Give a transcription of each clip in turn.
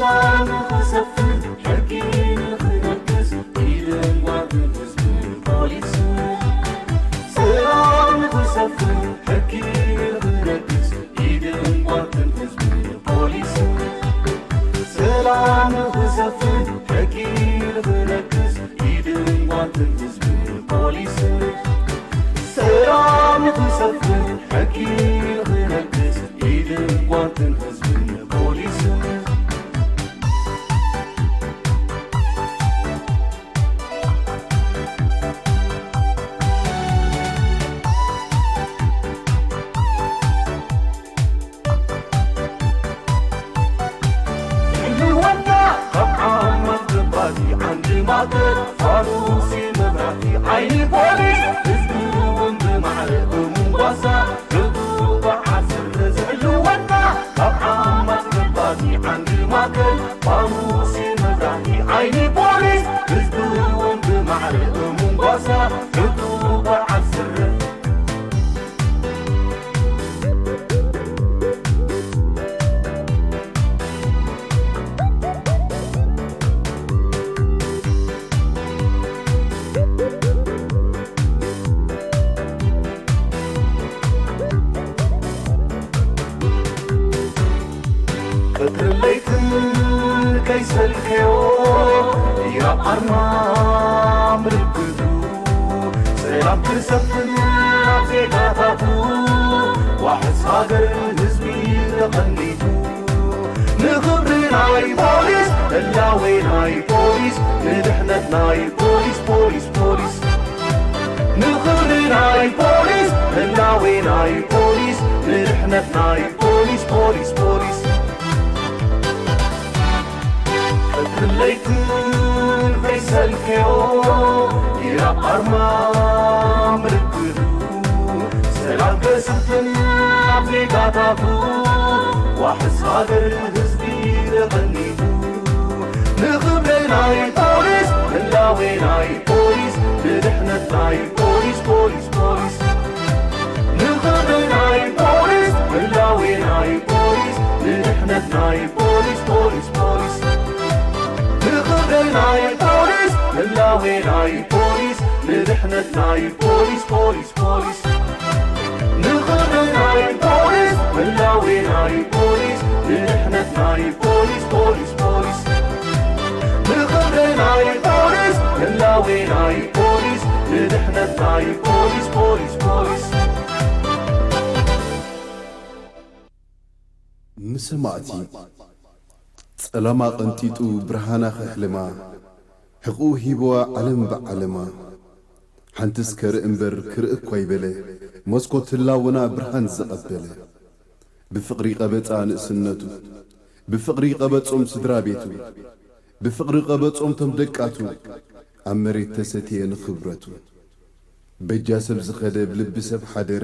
ሰላም ንኽሰፍን ሕጊ ንኽነግስ ኢድን ጓንትን ህዝብን ፖሊስን። ሰላም ንኽሰፍን ሕጊ ንኽነግስ ኢድን ጓንትን ህዝብን ፖሊስን። ሰላም ንኽሰፍን ሕጊ ንኽነግስ ኢድን ጓንትን ህዝብን ፖሊስን። ሰላም ንኽሰፍን ሕጊ ንኽነግስ ኢድን ጓንትን ህዝብን ፖሊስን። ንወና ካብ ዓማን ገባቲ ዓንዲ ማእከል ፋኑሲ መብራህቲ ዓይኒ ፖሊስ ህዝቢ እውን ብማዕረ እሙን ጓሳ ርዱእ በዓል ስረ ዝሕልወና ካብ ዓማን ገባቲ ዓንዲ ማእከል ፋኑሲ መብራህቲ ዓይኒ ፖሊስ ህዝቢ እውን ብማዕረ እሙን ጓሳ ርዱእ በዓል ስረ። ቀትርን ለይትን ከይሰልከዮ ኢራብ ኣርማ ምልክቱ ሰላም ክሰፍን ኣብ ዜጋታቱ ዋሕስ ሃገርን ህዝቢ ተቐኒቱ ንኽብሪ ናይ ፖሊስ ህላዌ ናይ ፖሊስ ንድሕነት ናይ ፖሊስ ፖሊስ ፖሊስ ንኽብሪ ናይ ፖሊስ ህላዌ ናይ ፖሊስ ንድሕነት ናይ ፖሊስ ፖሊስ ፖሊስ ቀትርን ለይትን ከይሰልከዮ ኢራብ ኣርማ ምልክቱ ሰላም ከስፍን ኣብ ዜጋታቱ ዋሕስ ሃገር ህዝቢ ተቐኒቱ ንኽብሪ ናይ ፖሊስ ህላዌ ናይ ፖሊስ ንድሕነት ናይ ፖሊስ ፖሊስ ፖሊስ ንኽብሪ ናይ ፖሊስ ህላዌ ናይ ፖሊስ ንድሕነት ናይ ፖሊስ ፖሊስ ፖሊስ ንኽብሪ ናይ ፖሊስ ህላዌ ናይ ፖሊስ ንድሕነት ናይ ፖሊስ ፖሊስ ፖሊስ ንኽብሪ ናይ ፖሊስ ህላዌ ናይ ፖሊስ ንድሕነት ናይ ፖሊስ ፖሊስ ፖሊስ ንኽብሪ ናይ ፖሊስ ህላዌ ናይ ፖሊስ ንድሕነት ናይ ፖሊስ ፖሊስ ፖሊስ ንሰማእቲ ጸለማ ቀንጢጡ ብርሃና ከሕልማ ሕቕኡ ሂብዋ ዓለም ብዓለማ ሓንትስ ከርኢ እምበር ክርኢ እኳ ይበለ መስኮት ህላወና ብርሃን ዝቐበለ ብፍቕሪ ቀበጻ ንእስነቱ ብፍቕሪ ቀበጾም ስድራ ቤቱ ብፍቕሪ ቀበጾም ቶም ደቃቱ ኣብ መሬት ተሰትየ ንኽብረቱ በጃ ሰብ ዝኸደ ብልቢ ሰብ ሓደረ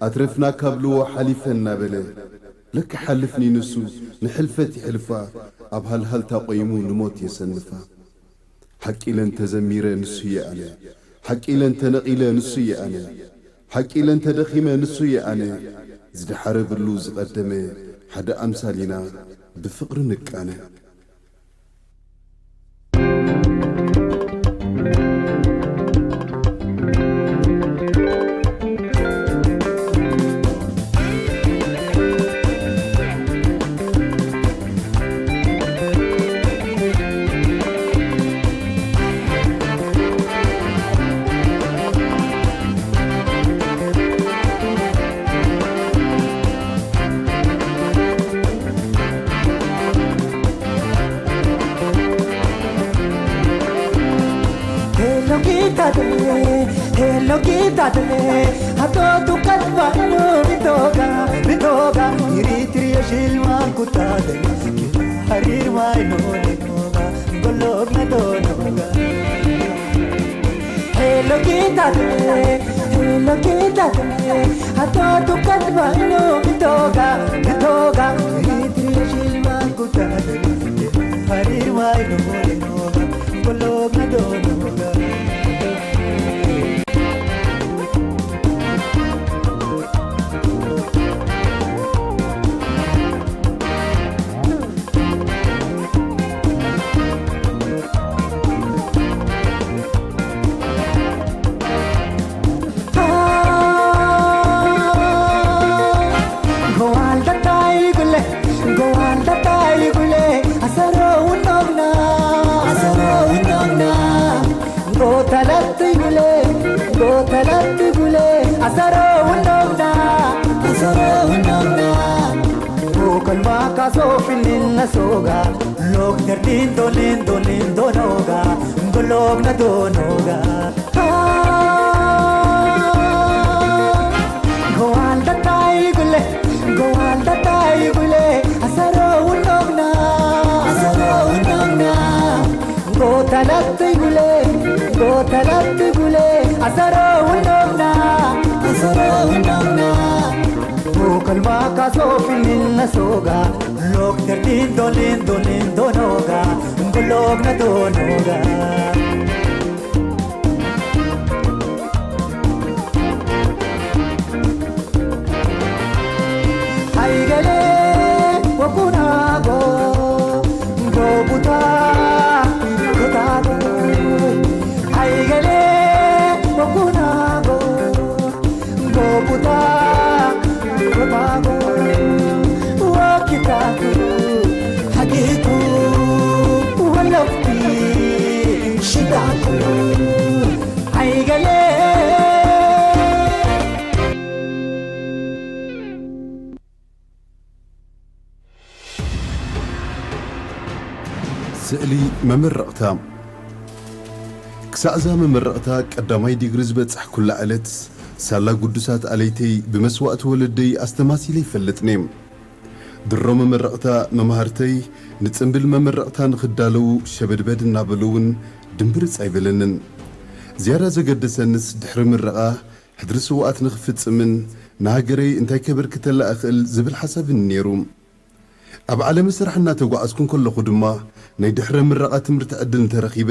ኣትረፍናካ ብልዎ ሓሊፈ እናበለ ለካ ሓልፍኒ ንሱ ንሕልፈት ይሕልፋ ኣብ ሃልሃልታ ቆይሙ ንሞት የሰንፋ ሓቂ ኢለ እንተዘሚረ ንሱ እየ ኣነ ሓቂ ኢለ እንተነቒለ ንሱ እየ ኣነ ሓቂ ኢለ እንተደኺመ ንሱ እየ ኣነ ዝደሓረ ብሉ ዝቐደመ ሓደ ኣምሳል ኢና ብፍቕሪ ንቃነ። Asoo finnin na soogaa, looktar diin tolin tolin doonoogaa, boloog na doonoogaa. Gowaan tattaayii gulee, gowaan tattaayii gulee, asaroo hundoofnaa, asaroo hundoofnaa. Goota latti gulee, goota latti gulee, asaroo hundoofnaa, asaroo hundoofnaa. Buukal maakaa soofinnin na soogaa, looktar diin tolin tolin doonoogaa, boloog na doonoogaa. Aigale wakunago gobuta kutago. Aigale wakunago gobuta kutago. Wakitaku hakiku walokti shitaku. Aigale. ስእሊ መመረቕታ። ክሳዕ እዛ መመረቕታ ቀዳማይ ዲግሪ ዝበጻሕኩላ ዕለት፣ ሳላ ግዱሳት ኣለይተይ ብመስዋእቲ ወለደይ ኣስተማሲለ ይፈልጥኒ። ድሮ መመረቕታ መማህርተይ ንጽምብል መመረቕታ ንኽዳለዉ ሸበድበድ እናበሉ እውን ድምብርጽ ኣይበለንን። ዝያዳ ዘገደሰንስ ድሕሪ ምረቓ ሕድሪ ስውኣት ንኽፍጽምን ንሃገረይ እንታይ ከበርክተላ እኽእል ዝብል ሓሳብን ነይሩ። ኣብ ዓለመ ስራሕ እናተጓዓዝኩ እንከለኹ ድማ ናይ ድሕረ ምረቓ ትምህርቲ ዕድል እንተረኺበ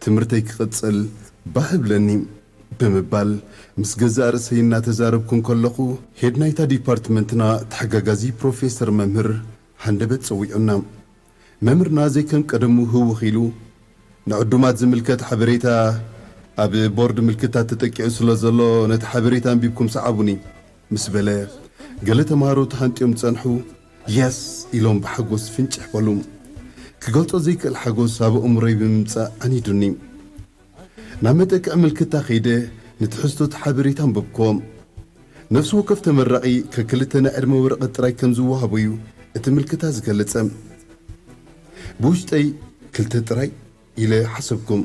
ትምህርተይ ክቕጽል ባህ እብለኒ ብምባል ምስ ገዛእ ርእሰይ እናተዛረብኩ እንከለኹ ሄድ ናይታ ዲፓርትመንትና ተሓጋጋዚ ፕሮፌሰር መምህር ሃንደበት ጸዊዑና። መምህርና ዘይከም ቀደሙ ህውኽ ኢሉ ንዕዱማት ዝምልከት ሓበሬታ ኣብ ቦርድ ምልክታት ተጠቂዑ ስለ ዘሎ ነቲ ሓበሬታ ኣንቢብኩም ሰዓቡኒ ምስ በለ ገለ ተምሃሮ ተሃንጥዮም ዝጸንሑ የስ ኢሎም ብሓጎስ ፍንጭሕ በሉ። ክገልጾ ዘይክእል ሓጎስ ኣብ ኣእምሮይ ብምምጻእ ዓኒዱኒ። ናብ መጠቅዕ ምልክታ ከይደ ንትሕዝቶ እቲ ሓበሬታ ኣንበብክዎ። ነፍሲ ወከፍ ተመራቒ ከክልተ ናይ ዕድመ ወረቐት ጥራይ ከም ዝወሃቦ እዩ እቲ ምልክታ ዝገለጸ። ብውሽጠይ ክልተ ጥራይ ኢለ ሓሰብኩም።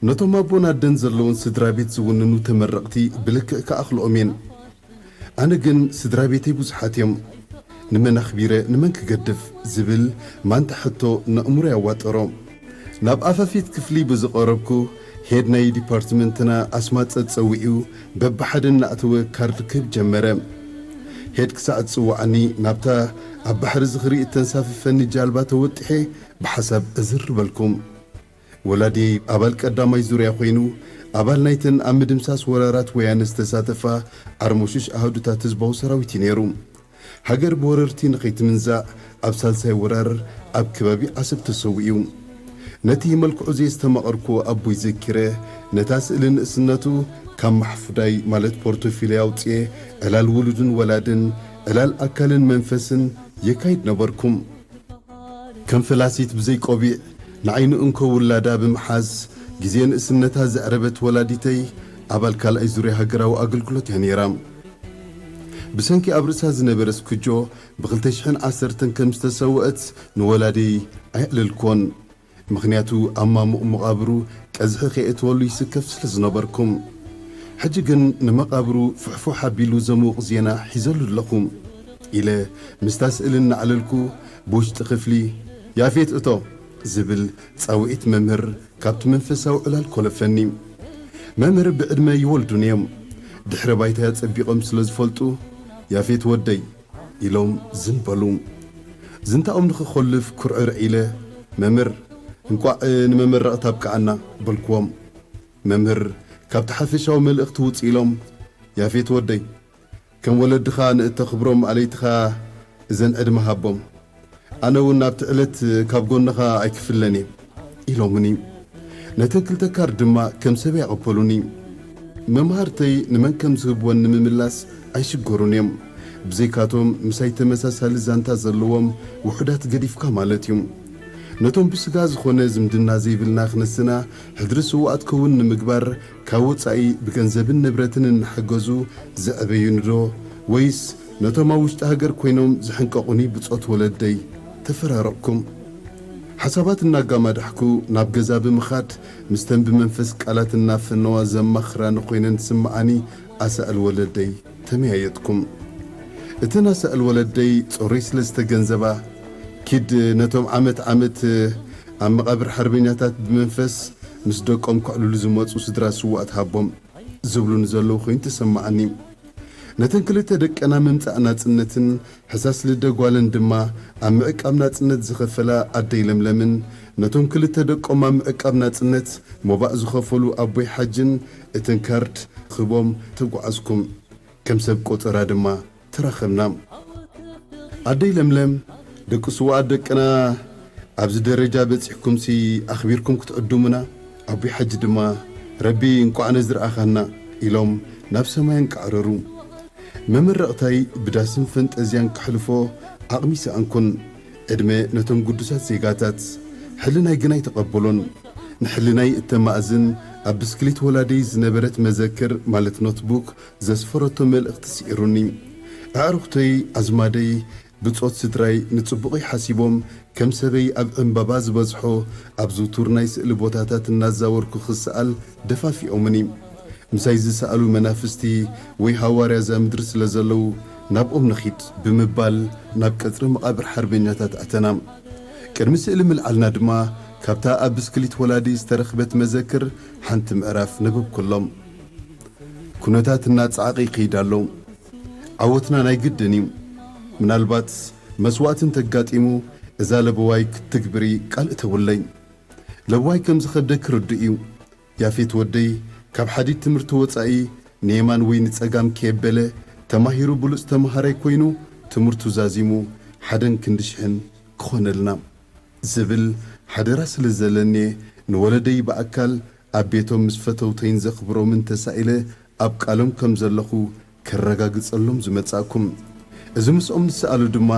ነቶም ኣቦን ኣደን ዘለውን ስድራ ቤት ዝውንኑ ተመረቕቲ ብልክዕ ክኣኽልኦም እየን። ኣነ ግን ስድራ ቤተይ ብዙሓት እዮም። ንመን ኣኽቢረ ንመን ክገድፍ ዝብል ማንታ ሕቶ ንእምሮይ ኣዋጠሮ። ናብ ኣፋፊት ክፍሊ ብዝቐረብኩ ሄድ ናይ ዲፓርትመንትና ኣስማጸ ጸዊዑ በብሓደ እናእተወ ካርድ ክህብ ጀመረ። ሄድ ክሳዕ ዝጽውዓኒ ናብታ ኣብ ባሕሪ ዝኽሪ እተንሳፍፈኒ ጃልባ ተወጢሐ ብሓሳብ እዝር በልኩ። ወላዲየይ ኣባል ቀዳማይ ዙርያ ኮይኑ ኣባል ናይተን ኣብ ምድምሳስ ወራራት ወያነ ዝተሳተፋ ዓርሞሽሽ ኣሃዱታት ህዝባዊ ሰራዊት እዩ ነይሩ። ሃገር ብወረርቲ ንኸይትምንዛዕ ኣብ ሳልሳይ ወራር ኣብ ከባቢ ዓሰብ ተሰዊኡ። ነቲ መልክዑ ዘየስተማቐርኩዎ ኣቦይ ዘኪረ ነታ ስእሊ ንእስነቱ ካብ ማሕፉዳይ ማለት ፖርቶፊልዮ ኣውፅኤ ዕላል ውሉድን ወላድን ዕላል ኣካልን መንፈስን የካይድ ነበርኩም። ከም ፈላሲት ብዘይ ቆቢዕ ንዓይኒ እንኮ ውላዳ ብምሓዝ ግዜ ንእስነታ ዘዕረበት ወላዲተይ ኣባል ካልኣይ ዙርያ ሃገራዊ ኣገልግሎት እያ ነይራ። ብሰንኪ ኣብ ርእሳ ዝነበረ ስኩጆ ብ ክልተ ሽሕን ዓሰርተን ከም ዝተሰወአት ንወላዲይ ኣየዕለልኩዎን። ምኽንያቱ ኣብ ማሙቕ መቓብሩ ቀዝሒ ከየእትወሉ ይስከፍ ስለ ዝነበርኩም። ሕጂ ግን ንመቓብሩ ፍሕፉሕ ኣቢሉ ዘምውቕ ዜና ሒዘሉ ኣለኹ ኢለ ምስታ ስእሊ እናዕለልኩ ብውሽጢ ክፍሊ ያፌት እቶ ዝብል ጻውዒት መምህር ካብቲ መንፈሳዊ ዕላል ኮለፈኒ። መምህር ብዕድመ ይወልዱን እዮም። ድሕረ ባይታይ ኣጸቢቖም ስለ ዝፈልጡ ያፌት ወደይ ኢሎም ዝን በሉ። ዝንታኦም ንኽኾልፍ ኩርዕርዕ ኢለ መምህር እንቋዕ ንመመረቕታ ኣብቅዓና በልክዎም። መምህር ካብቲ ሓፈሻዊ መልእኽቲ ውጽእ ኢሎም ያፌት ወደይ ከም ወለድኻ ንእተኽብሮም ኣለይትኻ እዘን ዕድመ ሃቦም። ኣነ እውን ናብቲ ዕለት ካብ ጎንኻ ኣይክፍለን እየ ኢሎምኒ። ነተን ክልተ ካርድ ድማ ከም ሰብ ያቐበሉኒ። መምሃርተይ ንመን ከም ዝህብወን ንምምላስ ኣይሽገሩን እዮም። ብዘይካቶም ምሳይ ተመሳሳሊ ዛንታ ዘለዎም ውሑዳት ገዲፍካ ማለት እዩ። ነቶም ብስጋ ዝኾነ ዝምድና ዘይብልና ክነስና ሕድሪ ስውኣት ክውን ንምግባር ካብ ወጻኢ ብገንዘብን ንብረትን እናሓገዙ ዘዕበዩኒ ዶ ወይስ ነቶም ኣብ ውሽጢ ሃገር ኮይኖም ዝሕንቀቑኒ ብጾት ወለደይ ተፈራረቕኩም? ሓሳባት እናጋማዳሕኩ ናብ ገዛ ብምኻድ፣ ምስተን ብመንፈስ ቃላት እናፈነዋ ዘማኽራኒ ኮይነን ዝስምዓኒ ኣሳእል ወለደይ ተመያየጥኩም። እተን ኣሳእል ወለደይ ጾረይ ስለ ዝተገንዘባ፣ ኪድ ነቶም ዓመት ዓመት ኣብ መቓብር ሓርበኛታት ብመንፈስ ምስ ደቆም ከዕልሉ ዝመጹ ስድራ ስዉኣት ሃቦም ዝብሉኒ ዘለዉ ኮይኑ ተሰማዓኒ። ነተን ክልተ ደቀና ምምጻእ ናጽነትን ሕሳስ ልደ ጓለን ድማ ኣብ ምዕቃብ ናጽነት ዝኸፈላ ኣደይ ለምለምን፣ ነቶም ክልተ ደቆም ኣብ ምዕቃብ ናጽነት ሞባእ ዝኸፈሉ ኣቦይ ሓጅን እተን ካርድ ክህቦም ተጓዓዝኩም። ከም ሰብ ቆጸራ ድማ ተራኸብና። ኣደይ ለምለም፣ ደቂ ስዉኣት ደቅና ኣብዚ ደረጃ በጺሕኩምሲ ኣኽቢርኩም ክትዕድሙና፣ ኣቦይ ሓጂ ድማ፣ "ረቢ እንቋዕ ነዚ ረኣኻና" ኢሎም ናብ ሰማይ ኣንቃዕረሩ። መመረቕታይ ብዳስን ፈንጠዝያን ከሕልፎ ዓቕሚ ይሰኣንኩን። ዕድመ ነቶም ግዱሳት ዜጋታት። ሕልናይ ግን ኣይተቐበሎን። ንሕልናይ እተማእዝን ኣብ ብስክሊት ወላደይ ዝነበረት መዘክር ማለት ኖትቡክ ዘስፈረቶ መልእኽቲ ስዒሩኒ። ኣዕሩኽተይ፣ ኣዝማደይ፣ ብጾት ስድራይ ንጽቡቐይ ሓሲቦም ከም ሰበይ ኣብ ዕምባባ ዝበዝሖ ኣብ ዝውቱር ናይ ስእሊ ቦታታት እናዛወርኩ ክሰኣል ደፋፊኦምኒ። ምሳይ ዝሰኣሉ መናፍስቲ ወይ ሃዋርያ እዛ ምድሪ ስለ ዘለዉ ናብኦም ንኺድ ብምባል ናብ ቀጽሪ መቓብር ሓርበኛታት ኣተና። ቅድሚ ስእሊ ምልዓልና ድማ ካብታ ኣብ ብስክሊት ወላዲ ዝተረኽበት መዘክር ሓንቲ ምዕራፍ ነበብኩሎም። ኩነታት እናጸዓቐ ይኸይድ ኣሎ። ዓወትና ናይ ግድን እዩ። ምናልባት መስዋእቲ እንተጋጢሙ እዛ ለበዋይ ክትትግብሪ ቃል እተውለይ። ለበዋይ ከም ዝኸብደኪ ርዱእ እዩ። ያፌት ወደይ ካብ ሓዲድ ትምህርቲ ወጻኢ ንየማን ወይ ንጸጋም ከየበለ ተማሂሩ ብሉጽ ተማሃራይ ኮይኑ ትምህርቱ ዛዚሙ ሓደን ክንዲ ሽሕን ክኾነልና ዝብል ሓደራ ስለ ዘለኒ ንወለደይ ብኣካል ኣብ ቤቶም ምስ ፈተውተይን ዘኽብሮምን ተሳኢለ ኣብ ቃሎም ከም ዘለኹ ከረጋግጸሎም ዝመጻእኩም። እዚ ምስኦም ንሰኣሉ ድማ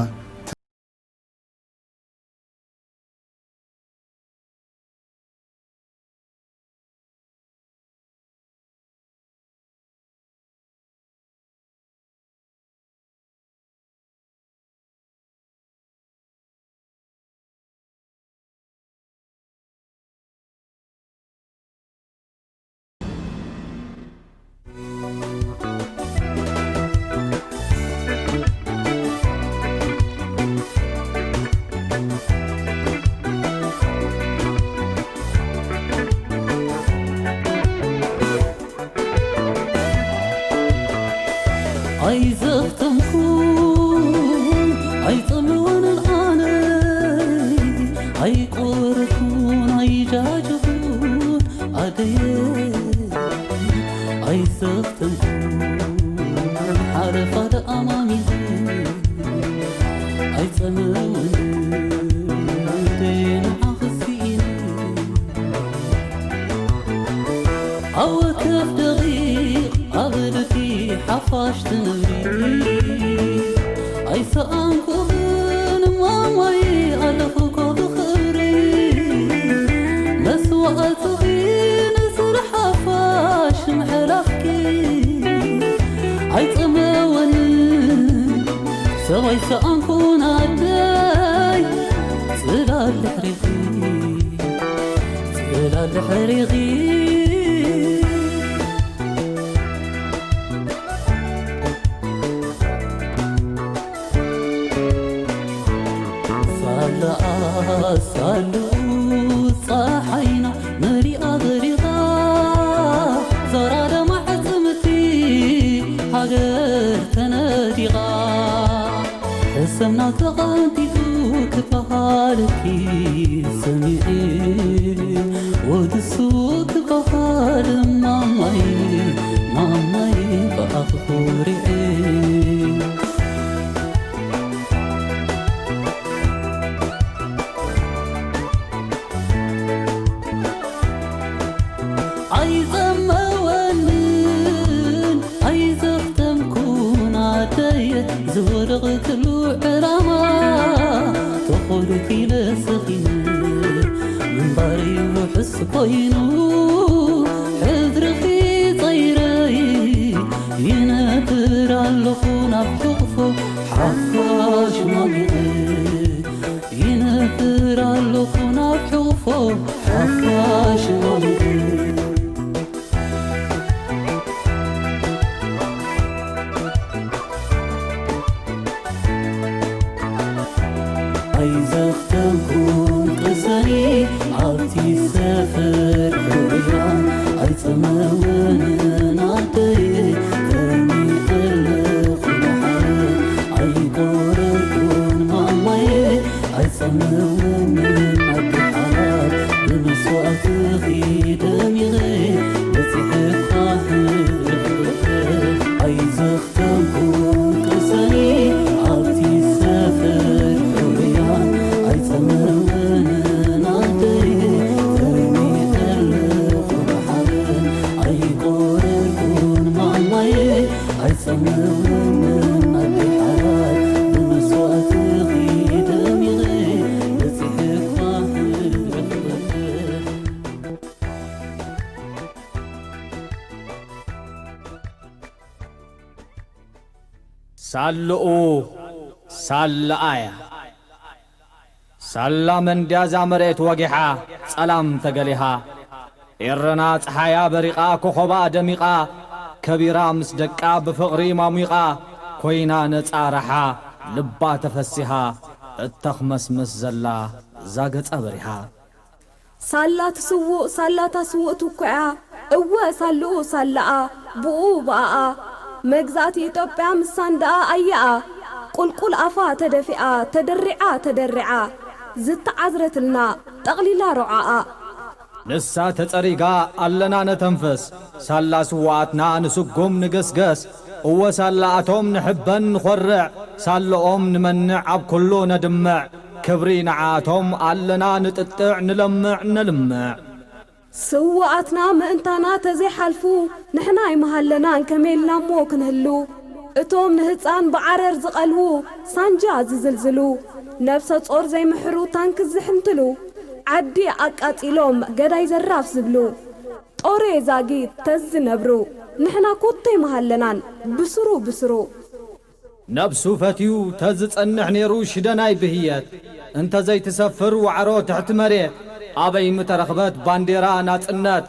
ኣይዘኽተምኩን ኣይጸምወንን ኣነ ኣይቆረኩን ኣይጃጀኹን ኣደየ ኣይዘኽተምኩን ሓደ ሓደ ኣማሚለ ኣይጸምወንን ደየ ንዓኽስ ስኢነ ኣወከፍ ደቒቕ ኣብ ልቢ ሓፋሽ ትነብሪ ኣይሰኣንኩኽን ማማይ ኣለኹ እኮ ብኽብሪ መስዋእትኺ ንስራሕ ሓፋሽ ምሕላፍኪ ኣይጸመወንን ሰብ ኣይሰኣንኩን ኣደይ ጽላል ድሕሪኺ ጽላል ድሕሪኺ ሳላ ሳሉ ጸሓይና መሊኣ በሪቓ ዞራ ደማ ሕጽምቲ ሃገር ተነዲቓ ሕሰምና ተቐንጢጡ ክበሃለኪ ሰሚዐ ወድሱ ክበሃል ማማይ ማማይ ብኣኺ ኮሪዐ ኣይጸመወንን ኣይዘኽተምኩን ኣደየ ዝወደቕክሉ ዕላማ ተኾልኩ ኢለ ሰኺነ ምንባረይ ውሑስ ኮይኑ ሕድርኺ ጸይረይ ይነብር ኣሎ ናብ ሕቑፎ ሓፋሽ ማሚቐ፣ ይነፍር ኣለኹ ናብ ሕቑፎ ሓፋሽ ማሚቐ። ኣይዘኽተምኩን ቅሰኒ ኣብቲ ሰፈር ሕሩያ፣ ኣይጸመወንን ኣደይ ተሚቐለኹ ብሓረን። ኣይቆረርኩን ማማየ ኣይጸመወንን ኣደይ ሓራር፣ ብመስዋእትኺ ደሚቐ በጺሐ እኳ ሕርቕርቕ። ኣይዘኽ ተንኩን ቅሰኒ ኣብቲ ሰፈር ሕሩያ፣ ኣይጸመወንን ኣደይ ተሚቐለኹ ብሓረን። ኣይቆረርኩን ማማየ ኣይጸመወንን ኣደይ ሓራር፣ ብመስዋእትኺ ደሚቐ በጺሐ እኳ ሕርቕርቕ። ሳልኡ ሳላኣያ። ሳላ መንድያ እዛ መሬት ወጊሓ፣ ጸላም ተገሊሃ። ኤረና ጸሓያ በሪቓ፣ ኮኾባ ደሚቓ፣ ከቢራ ምስ ደቃ ብፍቕሪ ማሙቓ፣ ኮይና ነጻ ረሓ፣ ልባ ተፈሲሃ፣ እተኽመስምስ ዘላ እዛ ገጻ በሪሃ። ሳላ ትስውእ፣ ሳላ ታስውእ ትኩዕያ፣ እወ ሳልኡ ሳላኣ፣ ብኡ ብኣኣ፣ መግዛእቲ ኢትዮጵያ ምሳን ደኣ ኣያኣ፣ ቁልቁል ኣፋ ተደፊኣ፣ ተደሪዓ ተደሪዓ፣ ዝተዓዝረትልና፣ ጠቕሊላ ሮዓኣ። ንሳ ተጸሪጋ ኣለና ነተንፍስ፣ ሳላ ስውኣትና ንስጉም ንግስግስ፣ እወ ሳላኣቶም ንሕበን ንኾርዕ፣ ሳልኦም ንመንዕ ኣብ ኩሉ ነድምዕ፣ ክብሪ ንዓኣቶም ኣለና ንጥጥዕ ንለምዕ ነልምዕ። ስውኣትና ምእንታና ተዘይሓልፉ፣ ንሕና ኣይመሃለናን ከመይ ኢልና እሞ ክንህሉ? እቶም ንህጻን ብዓረር ዝቐልዉ፣ ሳንጃ ዝዝልዝሉ፣ ነብሰ ጾር ዘይምሕሩ ታንክ ዝሕንትሉ፣ ዓዲ ኣቃጺሎም ገዳይ ዘራፍ ዝብሉ፣ ጦሬ ዛጊት ተዝነብሩ፣ ንሕና ኮቶ ኣይመሃለናን ብስሩ ብስሩ። ነብሱ ፈትዩ ተዝጸንሕ ነይሩ ሽደናይ ብህየት፣ እንተ ዘይትሰፍር ዋዕሮ ትሕቲ መሬት፣ ኣበይ ምተረኽበት ባንዴራ ናጽነት?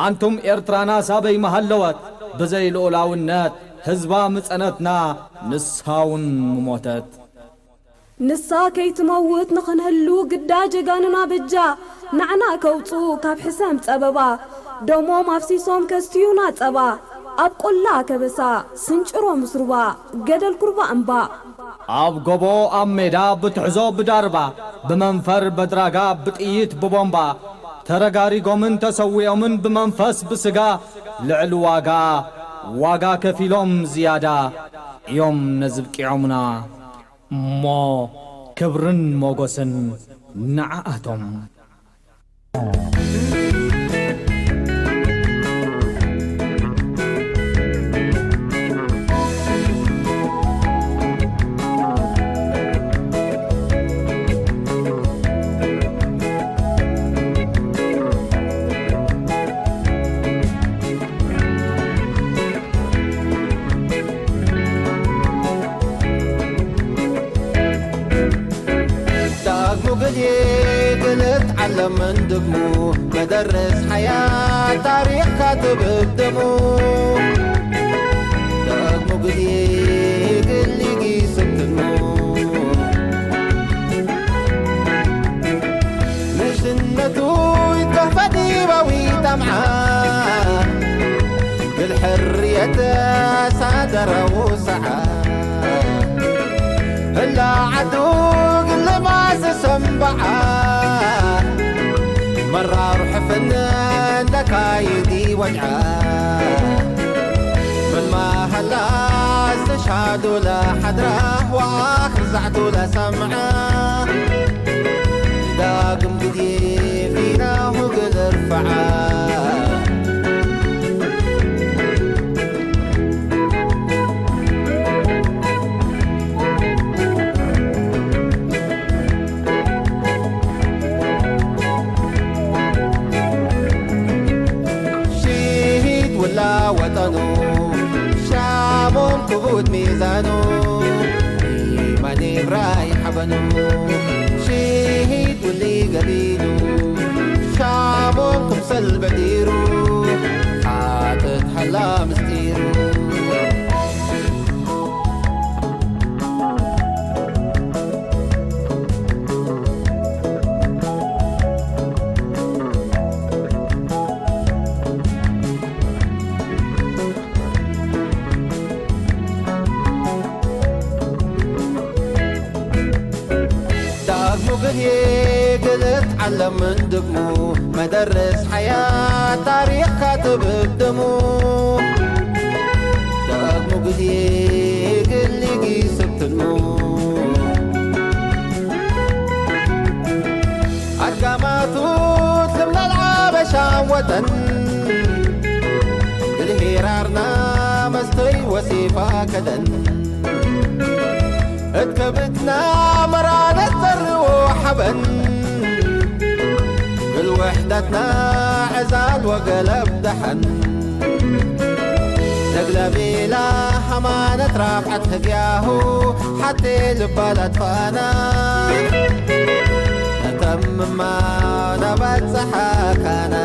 ኣንቱም ኤርትራናስ ኣበይ ምሃለወት? ብዘይ ልኡላውነት ህዝባ ምጸነትና፣ ንሳውን ምሞተት። ንሳ ከይትመውት ንኽንህሉ ግዳ ጀጋኑና በጃ፣ ንዓና ከውጽኡ ካብ ሕሰም ጸበባ፣ ደሞም ኣፍሲሶም ከስትዩና ጸባ፣ ኣብ ቆላ ከበሳ ስንጭሮ ምስ ሩባ፣ ገደል ኩርባ እምባ። ኣብ ጎቦ ኣብ ሜዳ ብትሕዞ ብዳርባ፣ ብመንፈር በድራጋ ብጥይት ብቦምባ፣ ተረጋሪጎምን ተሰዊኦምን ብመንፈስ ብስጋ፣ ልዕሊ ዋጋ ዋጋ ከፊሎም ዝያዳ እዮም ነዚ ብቂዖምና። እሞ ክብርን ሞጎስን ንዓኣቶም። ዳግሙ ግዜ ግልት ዓለም እንድግሙ፣ መደርስ ሓያት ታሪኽካ ትብድሙ። ዳግሙ ግዜ ግሊጊ ስትንሙ፣ ንሽነቱ ይትከፈት ይባዊ ጠምዓ፣ ግል ሕርየት ሳደረው ሰዓ፣ ህላ ዓዱ ግልማስ ሰምበዓ፣ መራሩ ሕፍን ለካይዲ ወድዓ፣ ምን ማሃላ ዝተሻዱ ለሓድራ፣ ወኣኽር ዛዕቱ ለሰምዓ፣ ዳግም ግዜ ፊናሁ ግል እርፍዓ። ሽሂድ ውላ ወጠኑ፣ ሻሞም ክቡድ ሚዛኑ፣ ዓለምን ድግሙ መደርስ ሓያት ታሪኽካ ትብደሙ። ደጋግሙ ግዜ ግሊ ጊስብ ትልሙ። ኣድጋማቱ ትምለል ዓበሻ ወጠን ግልሂራርና መስተይ ወሲፋ ከደን እትከብትና መራነት ዘርዎ ሓበን ግልውሕደትና ዕዛል ወገለብ ደሓን ተግለቢላ ሃማነት ራብዓት ህግያሁ ሓቴ ልባላት ፋና ነተምማ ነበጽሓካና።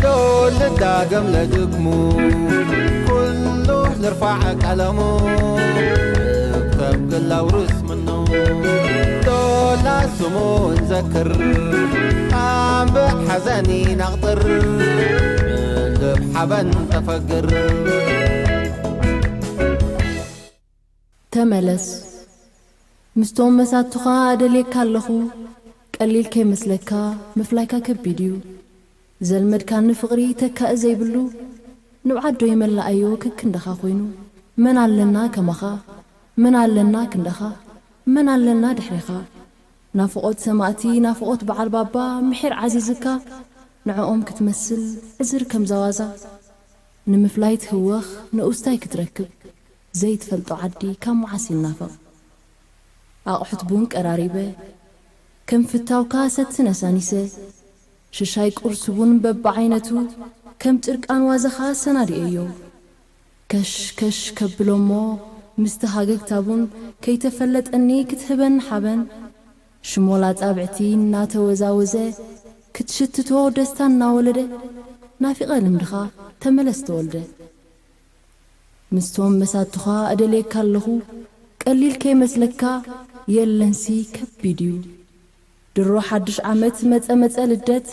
ዶ ልዳገም ለድግሙ ኩሉ ልርፋዕ ቀለሙ እክተብ ግላውርስ ምኑ ዶ ላስሙ እንዘክር ኣንብዕ ሓዘኒ ነቕጥር ልብ ሓበን ተፈግር። ተመለስ ምስቶም መሳቱኻ እደልየካ ኣለኹ። ቀሊል ከይመስለካ ምፍላይካ ከቢድ እዩ። ዘልመድካኒ ፍቕሪ ተካኢ ዘይብሉ ንብዓት ዶ ይመላኣዮ ከክንደኻ ኮይኑ። መን ኣለና ከማኻ? መን ኣለና ክንደኻ? መን ኣለና ድሕሬኻ? ናፍቖት ሰማእቲ ናፍቖት በዓል ባባ ምሒር ዓዚዝካ ንዕኦም ክትመስል ዕዝር ከምዛ ዋዛ ንምፍላይ ትህወኽ ንኡስታይ ክትረክብ ዘይትፈልጦ ዓዲ ካብ መዓስ ይናፈቕ ኣቑሑት ቡን ቀራሪበ ከም ፍታውካ ሰቲ ነሳኒሰ ሽሻይ ቁርሲ ቡን በብዓይነቱ ከም ጭርቃን ዋዛኻ ኣሰናዲኤዮ ከሽ ከሽ ከብሎ እሞ ምስቲ ሃገግታ ቡን ከይተፈለጠኒ ክትህበኒ ሓበን ሽሞል ኣጻብዕቲ እናተወዛወዘ ክትሽትቶ ደስታ እናወለደ ናፊቐ ልምድኻ ተመለስ ተወልደ ምስቶም መሳቱኻ እደልየካ ኣለኹ ቀሊል ከይመስለካ የለንሲ ከቢድ እዩ ድሮ ሓድሽ ዓመት መጸ መጸ ልደት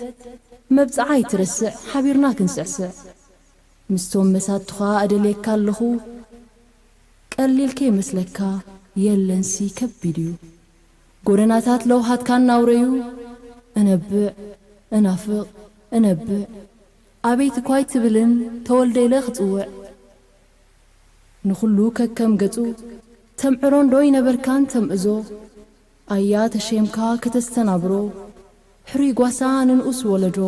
መብጽዓ ኣይትረስዕ ሓቢርና ክንስዕስዕ ምስቶም መሳቱኻ እደልየካ ኣለኹ ቀሊል ከይመስለካ የለንሲ ከቢድ እዩ ጎደናታት ለውሃትካ እናውረዩ እነብዕ እናፍቕ እነብዕ ኣበይትኳይ ትብልን ተወልደ ኢለ ክጽውዕ ንኹሉ ከከም ገጹ ተምዕሮን ዶ ይነበርካን ተምእዞ ኣያ ተሼምካ ከተስተናብሮ ሕሩይ ጓሳ ንንኡስ ወለዶ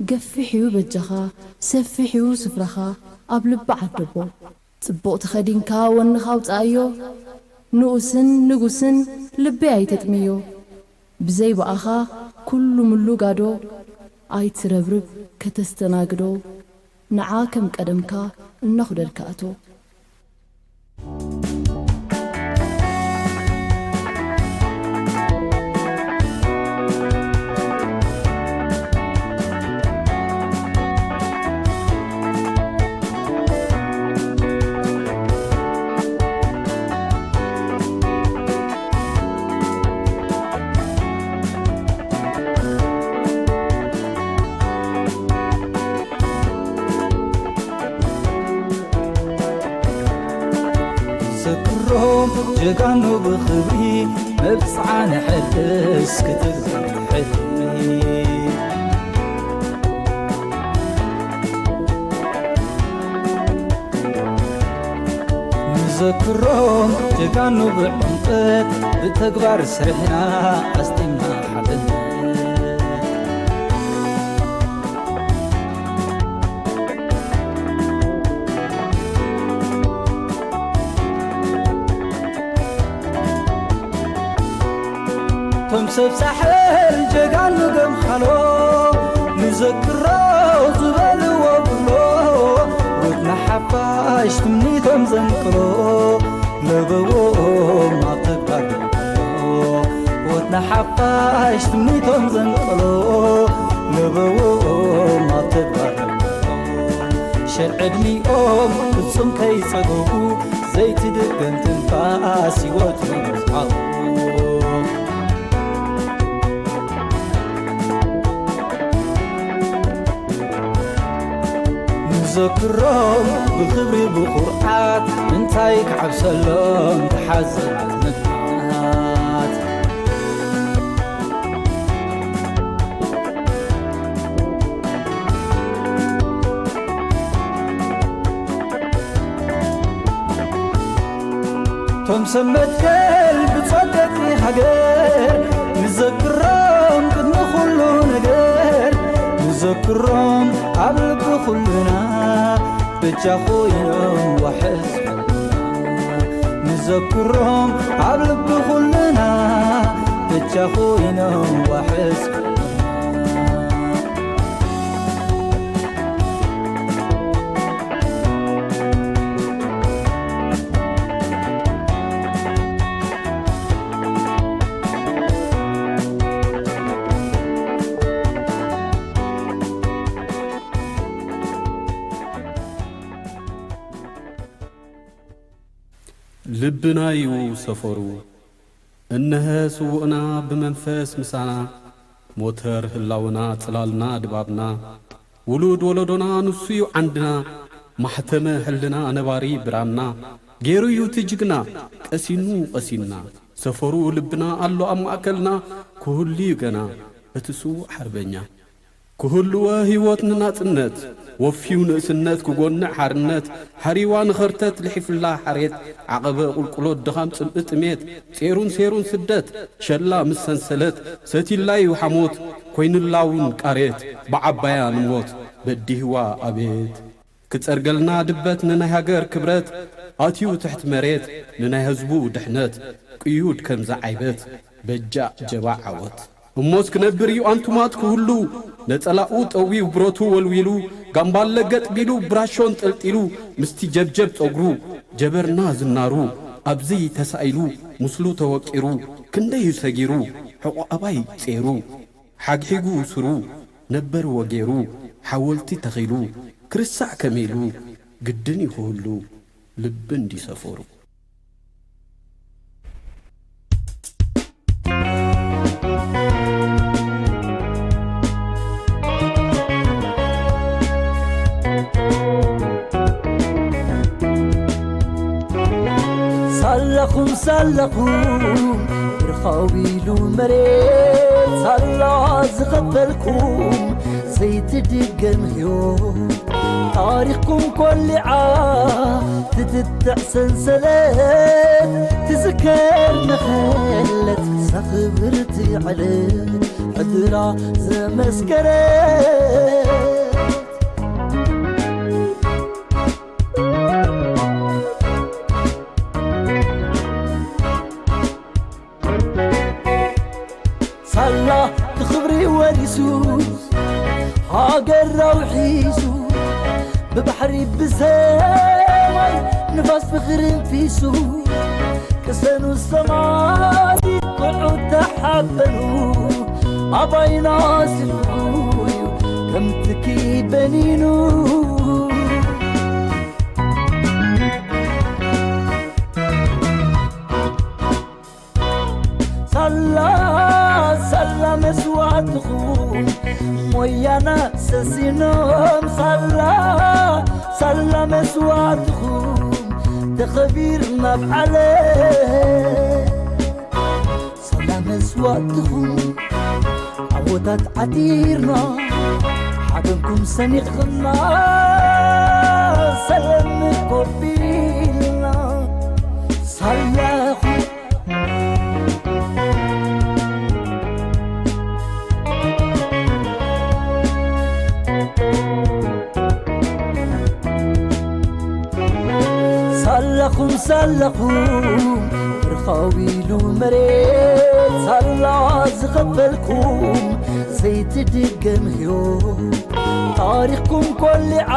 ገፊሕ እዩ በጃኻ ሰፊሕ እዩ ስፍራኻ ኣብ ልቢ ዓደቦ ጽቡቕ ተኸዲንካ ወንኻ ኣውጽኣዮ ንኡስን ንጉስን ልበይ ኣይተጥምዮ ብዘይ ብኣኻ ኩሉ ምሉ ጋዶ ኣይትረብርብ ከተስተናግዶ ንዓ ከም ቀደምካ እናኹደድካ እቶ። ዘክሮም ጀጋኑ ብኽብሪ መብጽዓ ንሕድስ ክትብል ሕልሚ ንዘክሮም ጀጋኑ ብዕምቀት ብተግባር ስርሕና ኣስጢምና ሓበን ቶም ሰብ ሳሕል ጀጋኑ ገምሓሎ ንዘክሮ ዝበልዎ ብሎ ወድና ሓፋሽ ትምኒቶም ዘንቅሎ ለበዎም ኣብ ተግባር ወድና ሓፋሽ ትምኒቶም ዘንቅሎ ለበዎም ኣብ ተግባር ሸር ዕድሚኦም ፍጹም ከይጸገቡ ዘይትድገም ትንፋስ ህይወት መብጽዓኡ ዘክሮም ብኽብሪ ብኹርዓት፣ እንታይ ክዓብሰሎም ተሓዘናት መጽናት። ቶም ሰብ መትከል ብጾት ገጽ ሃገር፣ ንዘክሮም ቅድሚ ኩሉ ነገር፣ ንዘክሮም ኣብ ልቢ ኩልና፣ በጃ ኮይኖም ዋሕስ ኩልና። ንዘክሮም ኣብ ልቢ ኩልና፣ በጃ ኮይኖም ዋሕስ ኩልና። ልብና'ዩ ሰፈሩ። እነሀ ስዉእና ብመንፈስ ምሳና፣ ሞተር ህላወና፣ ጽላልና ድባብና፣ ውሉድ ወለዶና ንሱ'ዩ ዓንድና፣ ማሕተመ ሕልና ነባሪ ብራና፣ ገይሩ'ዩ እቲ ጅግና፣ ቀሲኑ ቀሲንና። ሰፈሩ ልብና ኣሎ ኣብ ማእከልና፣ ክህሉ'ዩ ገና እቲ ስዉእ ሓርበኛ። ክህልወ ህይወት ንናጽነት፣ ወፍዩ ንእስነት ክጎንዕ ሓርነት፣ ሓሪዋ ንኸርተት ልሒፍላ ሓሬት፣ ዓቐበ ቁልቁሎት ድኻም ጽምኢ ጥሜት፣ ጼሩን ሴሩን ስደት፣ ሸላ ምስ ሰንሰለት፣ ሰቲላ'ዩ ሓሞት፣ ኮይኑላ'ውን ቃሬት፣ ብዓባያ ንሞት በዲህዋ ኣቤት። ክጸርገልና ድበት ንናይ ሃገር ክብረት፣ ኣትዩ ትሕቲ መሬት ንናይ ህዝቡ ድሕነት፣ ቅዩድ ከምዚ ዓይበት፣ በጃ ጀባ ዓወት። እሞስ ክነብር እዩ ኣንቱማት ክህሉ፣ ነጸላኡ ጠውዩ ብረቱ ወልዊሉ፣ ጋምባለ ገጥ ቢሉ ብራሾ እንጠልጢሉ፣ ምስቲ ጀብጀብ ጸጉሩ፣ ጀበርና ዝናሩ፣ ኣብዚ ተሳኢሉ፣ ምስሉ ተወቂሩ፣ ክንደዩ ሰጊሩ፣ ሕቖ ኣባይ ጼሩ፣ ሓግሒጉ ስሩ፣ ነበር ወጌሩ፣ ሓወልቲ ተኺሉ፣ ክርሳዕ ከመይሉ፣ ግድን እዩ ክህሉ፣ ልቢ እንዲ ሰፈሩ። ሳላኹም ሳላኹም ብርኻው ኢሉ መሬት ሳላ ዝኸፈልኩም ዘይትድገም ህይወት ታሪኽኩም ኮሊዓ ትትትዕ ሰንሰለት ትዝከር ንኸለት ሳኽብርቲ ዕለት ዕድላ ዘመስከረት ሳላ ብኽብሪ ወሪሱ ሃገር ኣውሒሱ ብባሕሪ ብሰማይ ንፋስ ፍቕሪ እንፊሱ ቅሰኑ ሰማይ ቁዑ ተሓበኑ ኣባይና ስልዩ ከም ትኪ በኒኑ ሳላ ሳላ መስዋእትኹም ሞያና ሰሲኖም ሳላ ሳላ መስዋእትኹም ተኸቢርና ኣብ ዓለም ሳላ መስዋእትኹም ዓወታት ዓቲርና ሓበንኩም ሰኒቕና ሰለም ኮፍ ኢልና ሳላኹም ሳላኹም ሳላኹም ርኻው ኢሉ መሬት ሳላ ዝኸፈልኩም ዘይትድገም ህይወት ታሪኽኩም ኮሊዓ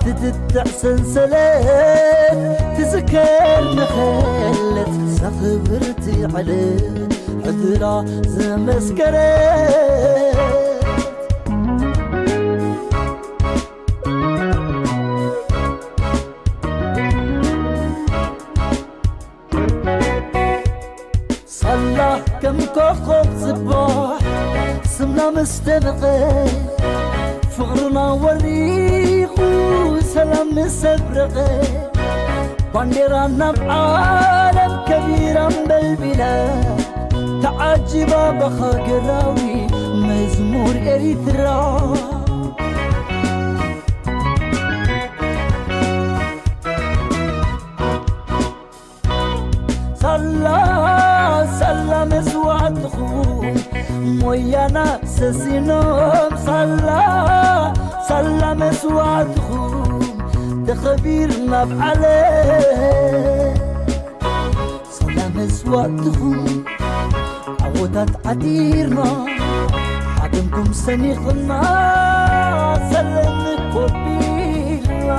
ትትትዕ ሰንሰለት ትዝከር ንኸለት ሳኽብርቲ ዕለት ዕድላ ዘመስከረት ሳላ ከም ኮኾብ ጽባሕ ስምና ምስ ደመቐ ፍቕርና ወሪኹ ሰላም ምስ ሰብረቐ፣ ባንዴራ ናብ ዓለም ከቢራ ኣንበልቢላ፣ ተዓጂባ ብሃገራዊ መዝሙር ኤሪትራ። ሳላ ሳላ መስዋእትኹም ሞያና ሰሲኖም፣ ሳላ ሳላ መስዋእትኹም ተኸቢርና ኣብ ዓለም። ሳላ መስዋእትኹም ዓወታት ዓቲርና፣ ሓበንኩም ሰኒኽና፣ ሰለኒ ኮቢልና።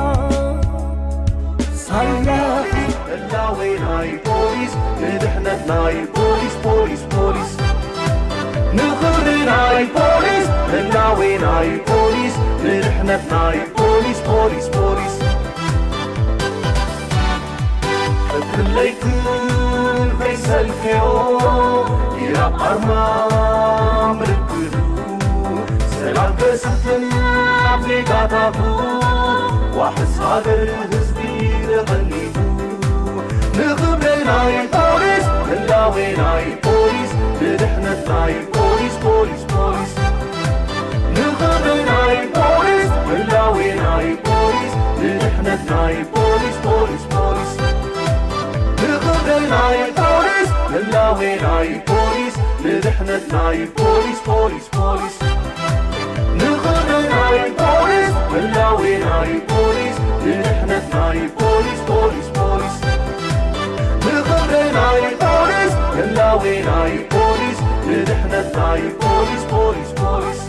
ሳላ ህላዌ ናይ ፖሊስ፣ ንድሕነት ናይ ፖሊስ፣ ፖሊስ፣ ፖሊስ። ንኽብሪ ናይ ፖሊስ፣ ህላዌ ናይ ፖሊስ፣ ንድሕነት ናይ ፖሊስ፣ ፖሊስ፣ ፖሊስ። ቀትርን ለይትን ከይሰልከዮ፣ ኢራብ ኣርማ ምልክቱ፣ ሰላም ከስፍን ኣብ ዜጋታቱ፣ ዋሕስ ሃገር ህዝቢ ተቐኒቱ። ንኽብሪ ናይ ፖሊስ፣ ህላዌ ናይ ፖሊስ፣ ንድሕነት ናይ ፖሊስ፣ ፖሊስ፣ ፖሊስ። ንኽብሪ ናይ ፖሊስ፣ ህላዌ ናይ ፖሊስ፣ ንድሕነት ናይ ፖሊስ፣ ፖሊስ፣ ፖሊስ። ንኽብሪ ናይ ፖሊስ፣ ህላዌ ናይ ፖሊስ፣ ንድሕነት ናይ ፖሊስ፣ ፖሊስ፣ ፖሊስ። ንኽብሪ ናይ ፖሊስ፣ ህላዌ ናይ ፖሊስ፣ ንድሕነት ናይ ፖሊስ፣ ፖሊስ፣ ፖሊስ። ንኽብሪ ናይ ፖሊስ፣ ህላዌ ናይ ፖሊስ፣ ንድሕነት ናይ ፖሊስ፣ ፖሊስ፣ ፖሊስ።